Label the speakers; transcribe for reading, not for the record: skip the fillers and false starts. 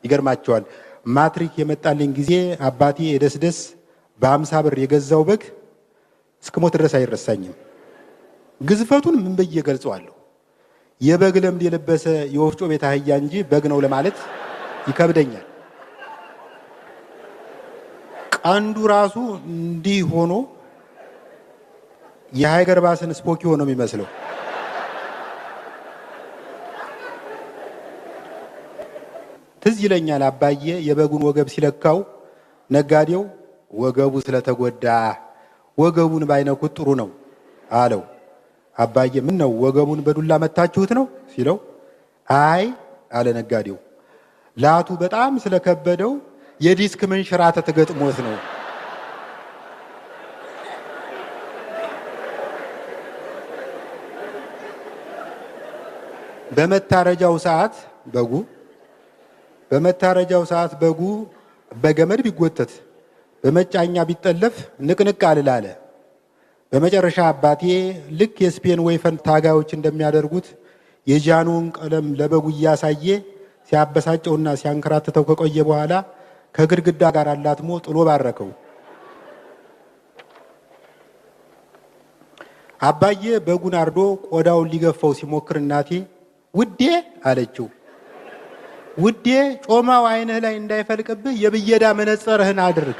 Speaker 1: ይገርማቸዋል። ማትሪክ የመጣልኝ ጊዜ አባቴ የደስደስ በ50 ብር የገዛው በግ እስከ ሞት ድረስ አይረሳኝም። ግዝፈቱን ምን ብዬ ገልጸዋለሁ? የበግ ለምድ የለበሰ የወፍጮ ቤት አህያ እንጂ በግ ነው ለማለት ይከብደኛል። ቀንዱ ራሱ እንዲህ ሆኖ የሃይገር ባስን ስፖኪዮ ነው የሚመስለው። ትዝ ይለኛል አባዬ የበጉን ወገብ ሲለካው ነጋዴው ወገቡ ስለተጎዳ ወገቡን ባይነኩት ጥሩ ነው አለው። አባዬ ምን ነው ወገቡን በዱላ መታችሁት ነው ሲለው፣ አይ አለ ነጋዴው፣ ላቱ በጣም ስለከበደው የዲስክ መንሸራተት ገጥሞት ነው። በመታረጃው ሰዓት በጉ በመታረጃው ሰዓት በጉ በገመድ ቢጎተት በመጫኛ ቢጠለፍ ንቅንቅ አልል አለ። በመጨረሻ አባቴ ልክ የስፔን ወይፈን ታጋዮች እንደሚያደርጉት የጃኖን ቀለም ለበጉ እያሳየ ሲያበሳጨውና ሲያንከራትተው ከቆየ በኋላ ከግድግዳ ጋር አላትሞ ጥሎ ባረከው። አባዬ በጉን አርዶ ቆዳውን ሊገፋው ሲሞክር እናቴ ውዴ አለችው። ውዴ ጮማው ዓይንህ ላይ እንዳይፈልቅብህ የብየዳ መነጽርህን አድርግ።